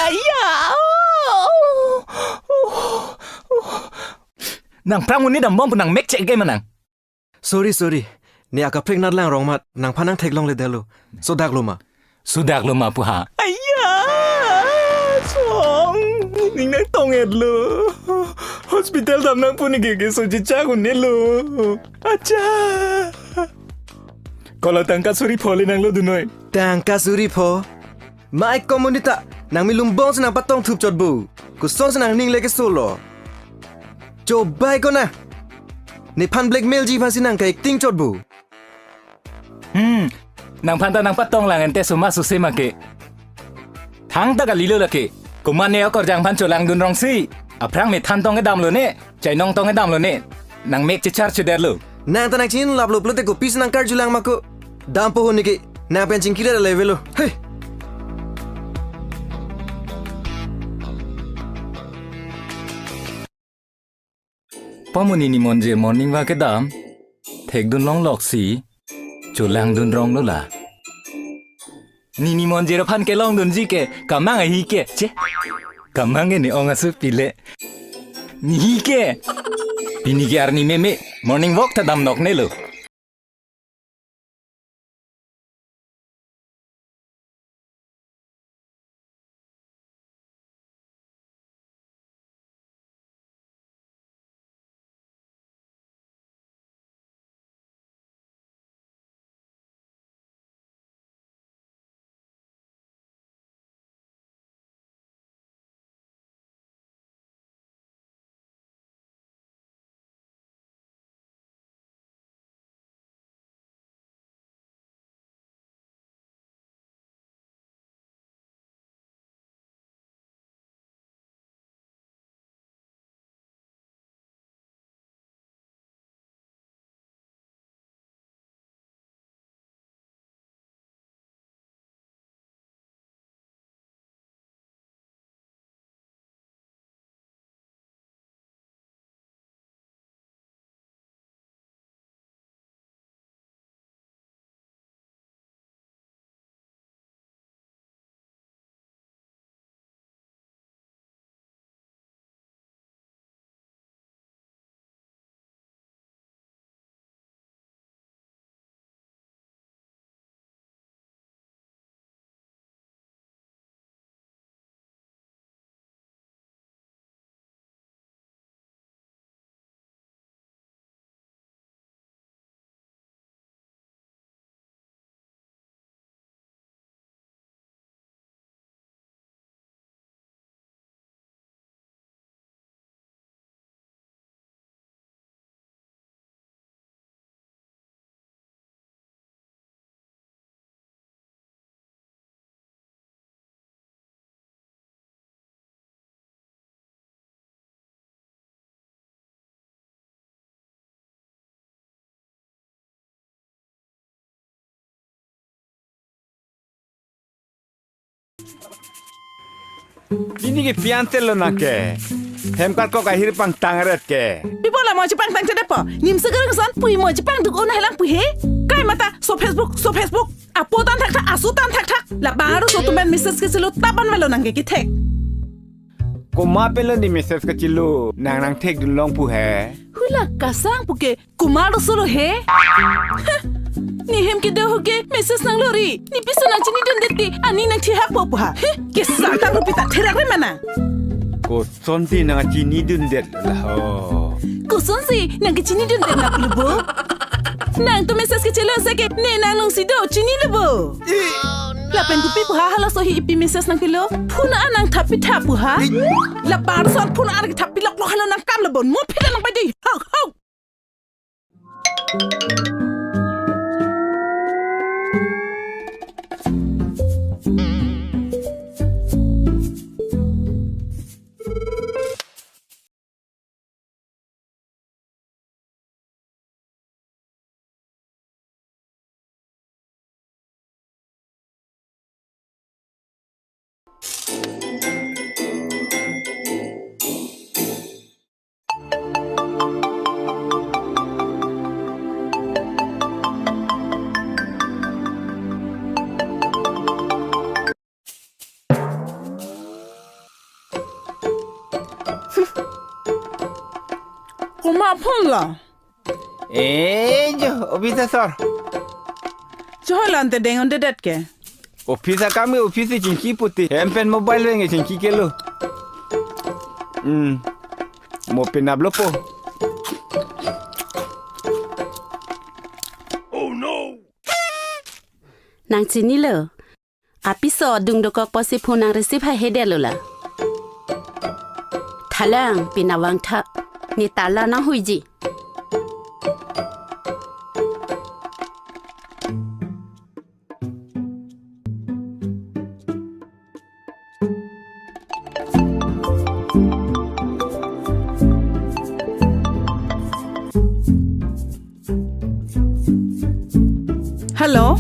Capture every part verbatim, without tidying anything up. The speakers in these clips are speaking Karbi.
Aya! Nang phrang monit dambom pu nang mek chek ke manang. Sorry, sorry. Ne akaprek nat lang rongmat, nangphan nang theklongledetlo. Sodaklo ma? Sodaklo ma pu ha? Aya! Song! Ning nang tong-etlo. Hospital dam nangpo ne ke ke soji chak un-elo. Acha! Kola tangka suri pho le nanglo dunnoi. Tangka suri pho? Mai komunita, nang milum bong si nang patong thup chot bu. Koson si nang ning leke solo. Chobai kona. Nephan blackmail ji aphan si nang ka acting chot bu. Hmm, nangphan ta nang patong lang ente suma suse ma ke. Thangta kalilo lake. Komat ne okorjang aphan cholangdun rong si. Aphrang me than tong kedamlo ne. Chainong tong kedamlo ne. Nang mek chechar chedetlo. Nang ta nang chinlaplo pulote kopisi nang karjulang ma ko. Dampo ho ne ke. Nang pen chingkila level lo. Hei. Pamuni ni monje morning walk kedam. Thekdun longlok si. Cholangdun ronglo la. Nini monjero aphan kelongdunji ke, kamang ahi ke, che. Kamang ke ne ong asu pile. Nihi ke. Pini ke arni meme, morning walk ta damnok nelo. Nini ke pian telo nang ke. Hem karkok ahir pangtang ret ke. Pi pu la mo chepangtang chedetpo. Nimso kereng son pui mo chepangduk un helang pui he. Kai mata so Facebook, so Facebook. Apo tan thakthak, asu tan thakthak. La baru so tumen message kechelo taban velo nang ke kethek. Komat pen lo ne message kechelo nang nang thekdun long pu he. Hula kasang pu ke komat solo he. Heh. Ne hem kedo ho ke message nanglo ri. Ne piso nang chinidundet te, aning nang thihak po pu ha. Heh. Ke satang rupi ta therak re mana. Kosonsi nang chinidundet la ho. Kosonsi nang kechinidundet na pulubo. Nang to message kechelo seke ne nang nung si do chinilo bo. Lapen kopi pu ha halaso hi ipi message nangpilo. Phone an nang thappi thap pu ha. La bar son phone an thappi lok lok halo nang kam lo bon. Mo phita nang pai dei. Ho ho. Komat aphong lo? Eh, jo, office asor. Chehoi lo ante deng-un-edet ke. Office akam ke office si chingki puti. Hem pen mobile veng ke chingki ke lo. Hmm. Mo penap lo po. Nang chinilo. Apiso adung dokok pusi phone nang receive haihedet lo la. Thalang, pina vangtha. Ne tala nang huiji. Hello.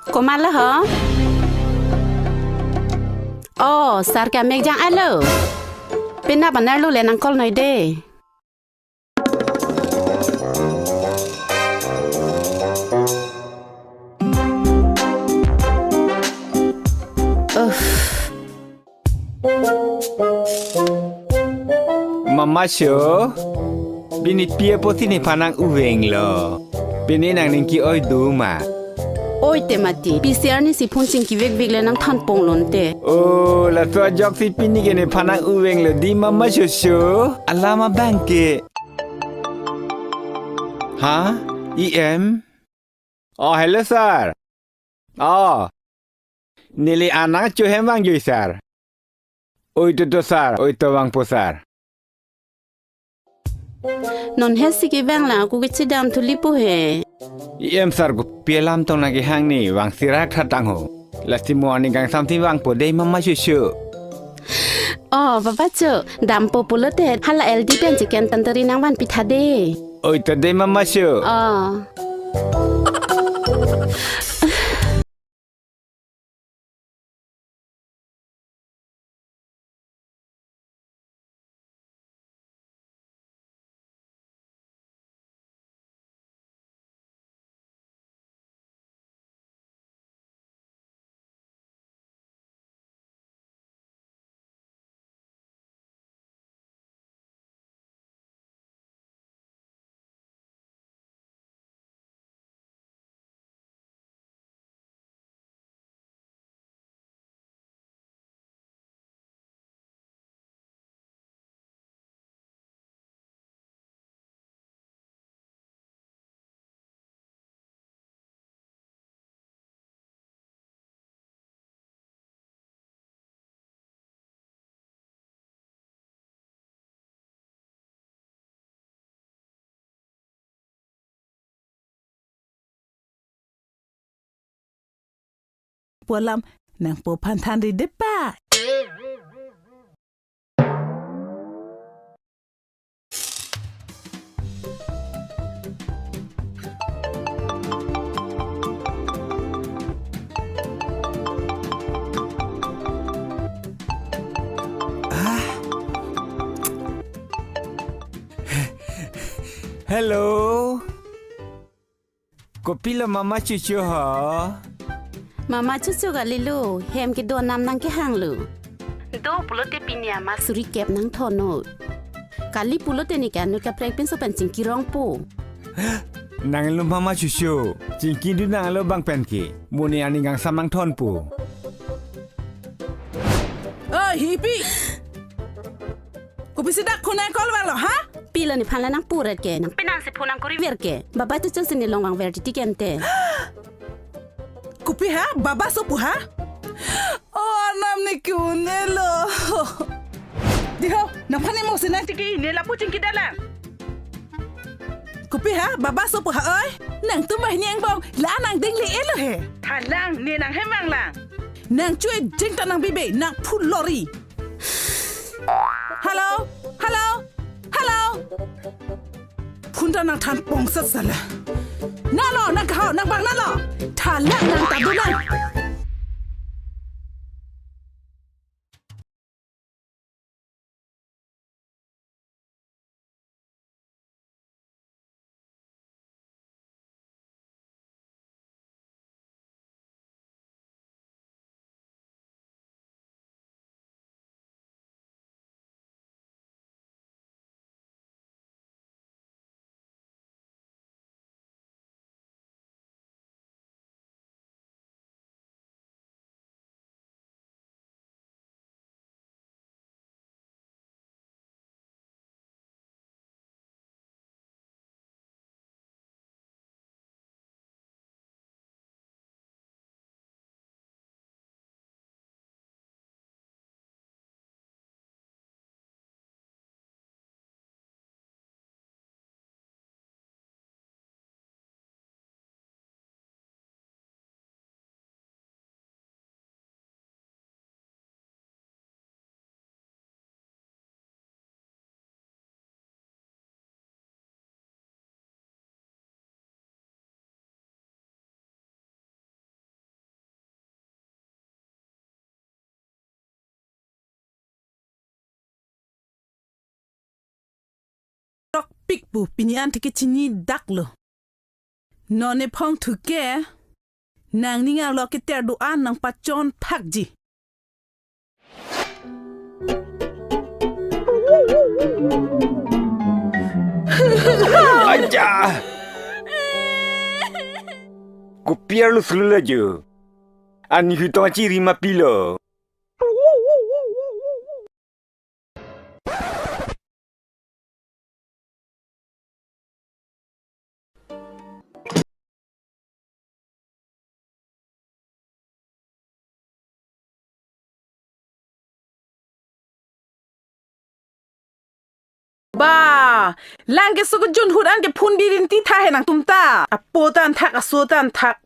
Komat lo ho? Oh, sir ke amek jang alo. Penap anerlo le nang call noi de. Uff. Mama Sho, pini pi apotsi nephan nang-uveng lo. Pini nangning ke-oi do ma? Oi te mati, P C R ni si phone chingki vekvek le nang thanpon lonte. Oh, laso ajoksi pini ke nephan nang-uveng lo di Mama Sho Sho. Alam abang ke. Ha? E M? Oh, hello, sir. Oh. Neli an nangchohem vangjoi, sir. Oi to to, sir. Oi to vangpo, sir. Non hesi kevang la, ako ke chedam thulipo he. E M sir, kopi alam tong nang kehang ni, vangsi rak tha tang ho. Lasi mo aning kangsamsi vangpo dei Mama Sho Sho. Oh, Baba Cho, dampo pulote, hala L D pen chicken tandoori nang vanpi tha de. Oi to dei Mama Sho. Oh. Pu alam nangpo aphan than ri de pa. Ah. Hello. Kopilo Mama Chuchu ho? Mama Chuchu kalilo, hem kedo anam nang kehanglo. Do pulote pini ama suri kep nang thonnon. Kali pulote ne ke anut kaprek pinso pen chingki rongpo. Nanglo Mama Chuchu, chingki dun nanglo bang pen ke. Mo ne aning kangsam nang thonpo. Oh, Hipi. Kopisi dak khunai call vanglo, ha? Pilo nephan la nang puret ke, nang penang si phone nang kori ver ke. Baba Chuchu si ne long vangver titi ke ante. Kopi ha? Baba so pu ha? Oh, anam ne ke-un-elo. Diho, nangphan ne mo si nang tiki ne lapu chingki dalang. Kopi ha, Baba so pu ha oi? Nangtum banghini angbong, la nang ding le-elo he. Thalang ne nang hem vanglang. Nang chue jeng ta nang bibe, nang phulori. Hello? Hello? Hello? Phone ta nang than pong sat sala. Nalo, nang kaho, nang bang nalo. Thalang nang ta do nang. tik pu pini an thik kechini dak lo. Non ephong thuke nangning arlo keter do-an nangpachon phakji. Aja! Kopi arlo sulu laju. Ani hui tong achiri ma pilo. Ba, lang ke so kejun hut an ke phun birin ti tha he nangtum ta. Apo ta an thak, aso ta an thak.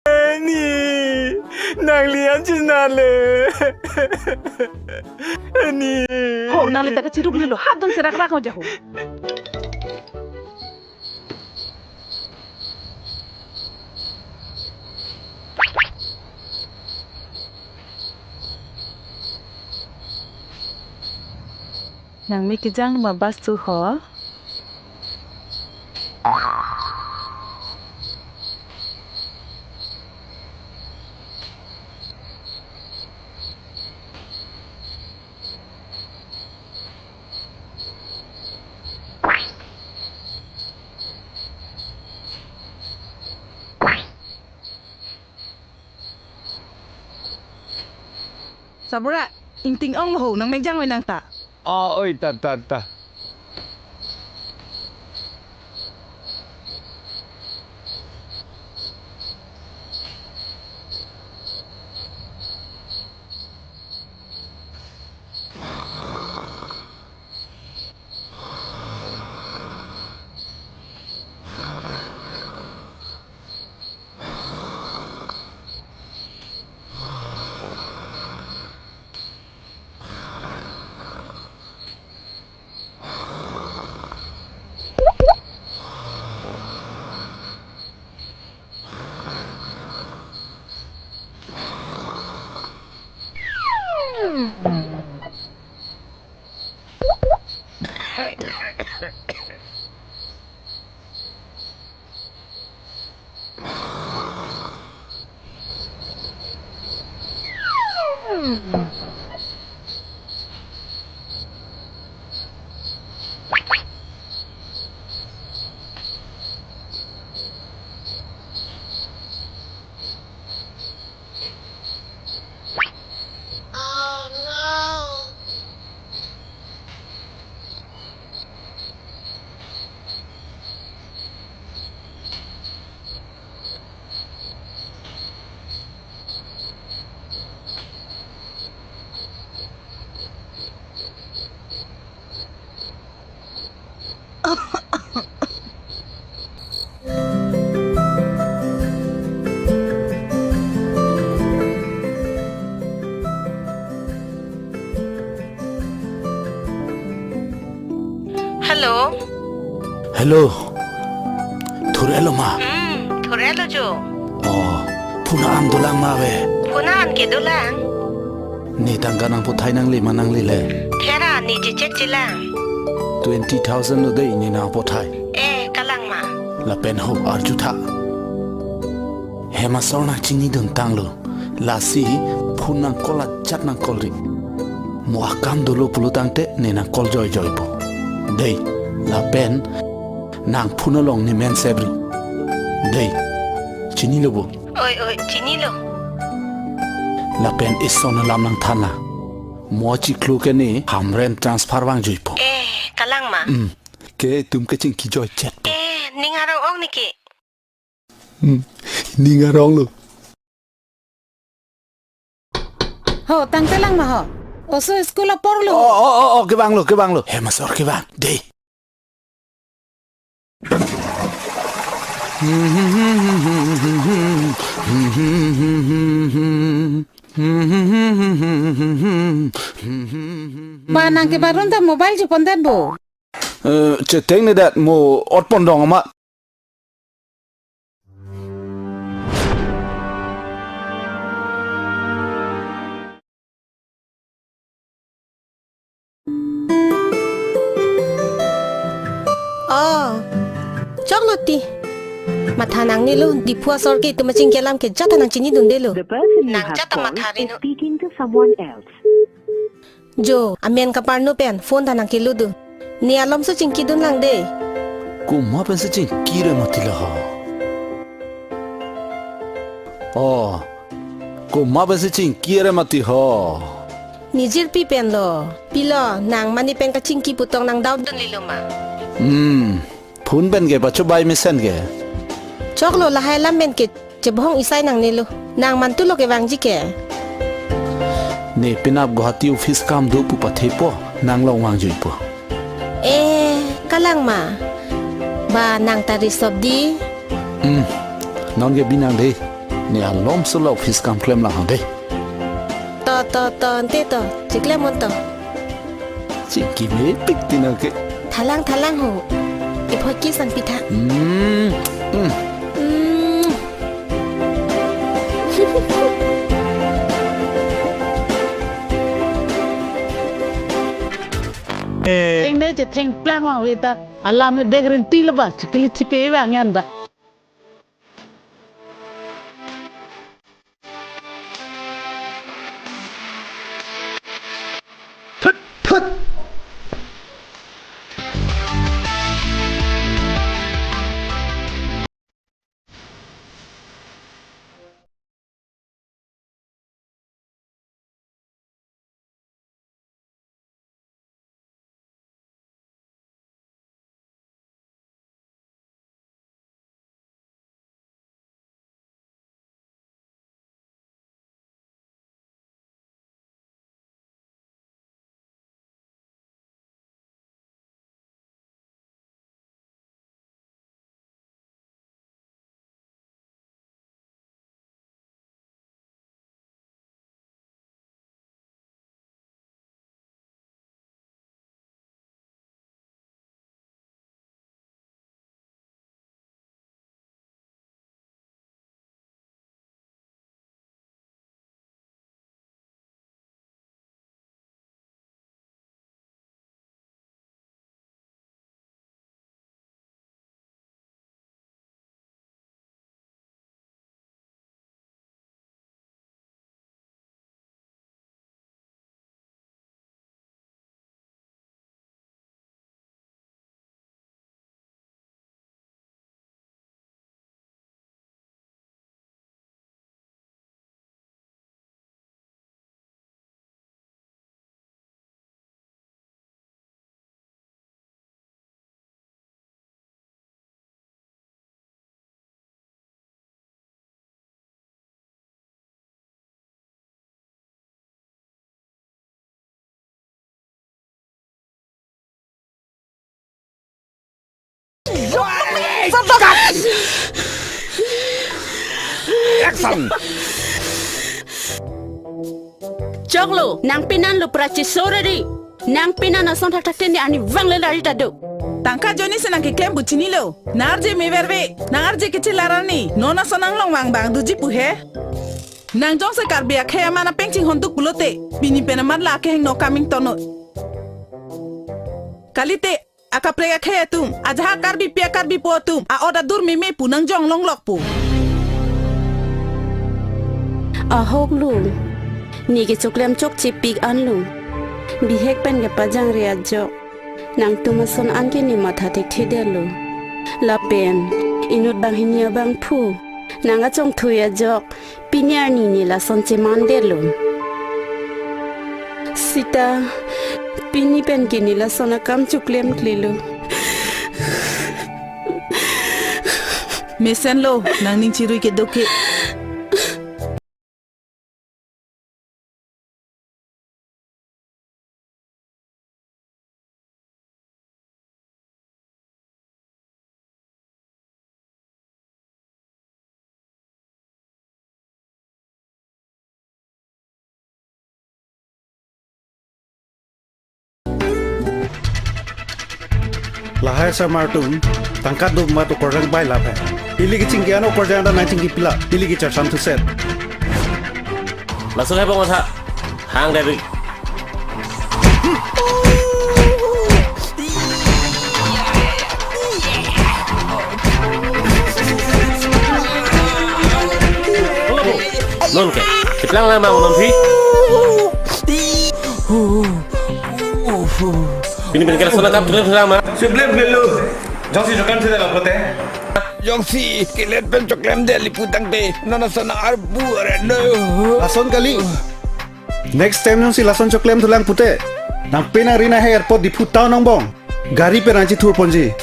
Ani, nangli an chinale. Ani. Ho, nangli ta kachiruk lilo, hat dun serak rak ho jaho. Nangmik kejang ma bus tu ho. Sabura, ingting ong lo ho, nangmik jang oi nang ta. Ah, oi, ta, ta, ta. Hello. Hello. Thur-elo ma? Hmm, thur-elo jo. Oh, phone an dolang ma ave? Phone an ke dolang. Ne tangka nangpathai nangle ma nanglele? Thera ne chechetji lang. Twenty thousand lo dei ne nangpathai. Eh, kalang ma? Lapen ho arjutha. Hem asor nangchinidun tanglo. Lasi phone nang call ajat nang call ri. Mo akam dolo pulo tangte ne nang call joijoi po. Dei, lapen nang phone along ne men sep ri. Dei, chinilo bo? Oi, oi, chinilo. Lapen ison alam nang than nang. Mo chiklo ke ne Hamren transfer vangjoi po. Eh, kalang ma? Hmm. Ke itum kechingki joi chet po. Eh, ning arong-ong ne ke. Hmm. Ning arong lo. Ho, tangte lang ma ho. Oso school apor lo. Oh, oh, oh, oh, kevang lo, kevang lo. He, masor kevang. Dei. Ba nang ke barum ta mobile chepon det bo. Eh, cheteng ne det mo ot pondong amat. Oh, choklo ti. Matha nangnelo, Diphu asor ke itum achingki alam ke jat ta nang chinidunde lo. The person you Nang have jat ta called matha is rino. Speaking to someone else. Jo, amen kaparno pen phone ta nang keludu. Ne alom su chingkidun lang de. Komat pen si chingki re mati lo ho. Oh, komat pen si chingki re mati ho. Nijirpi pen lo. Pilo, nang mane pen kachingki pu tong nang doubt dunle lo ma? Hmm, phone pen ke pachobai mesen ke. Choklo, lahai alam pen ke chebohong isai nangnelo. Nang mantu lo kevangji ke. Ne penap Guwahati office kam do pu pathepo, nang long vangjoi po. Eh, kalang ma. Ba nang ta risop di. Hmm. Non ke binang de. Ne alom su la office kam klem lang de. To, to, to, ante to. Chiklem on to. Chingki mepik ti nang ke. Thalang, thalang ho. Ipho kiss nang pitha. Hmm. Hmm. Hmm. Eh. Eng ne je thengplang vang veta. Alam ne dek rinti leba. Chikli chipe vang yan ba. Thut, thut. Action! Choklo, nang penan lo prachi sorari. Nang penan ason thakthak tende ani vang le lari ta do. Tangka joni se nang keklem pu chinilo. Narje meverve, nang arje kechelar arni. Non ason nang long vang bang duji pu he. Nang jongsi Karbi akhei aman apeng chinghon duk pulote, pini pen amat la akehingno coming tono. Kalite, akaprek akhei atum, ajahak Karbipi a-Karbipo atum, a-ot adur meme pu nang jong longlok po. Ahok lo, ne kechoklem chokchepik anlo. Bihek pen kepajangre ajok, nangtum ason anke ne matha thekthedetlo. Lapen inut banghini abangphu, nang kachongthui ajok, pini arni ne lason chemandetlo. Sita, pini pen ke ne lason akam choklemklelo. Mesenlo, nangning chirui kedo ke. Lahai asomar atum, tangka do mat okorjang bai lap hai. Ili kechingki ano okorjang ta nangchingki pila, ili kecharsan thuset. Laso hai bang masa, hang dari. Non ke, keplang lama non phi. Pini pen ke lason akam choklem lama. Choklem belu. Jongsi choklem sida lapote. Jongsi kelet pen choklemde lapu tangte, non ason arbu areno. Lason kali. Next time jongsi lason choklem thulang pute, nang pena rina he airport Diphu town angbong gari pen nangchithurponji.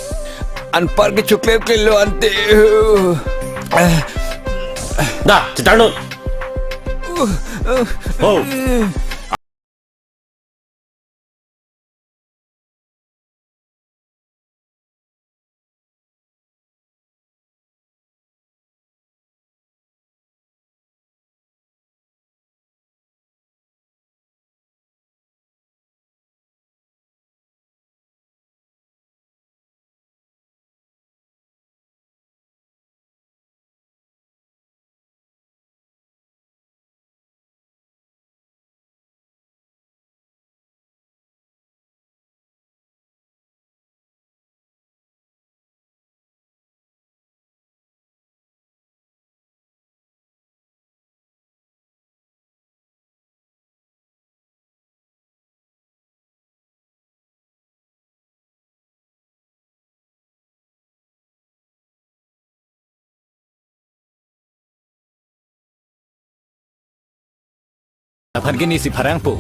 Anpar ke choklemklelo ante. Da, chetar non. Ho. Aphan ke nisi pharang po.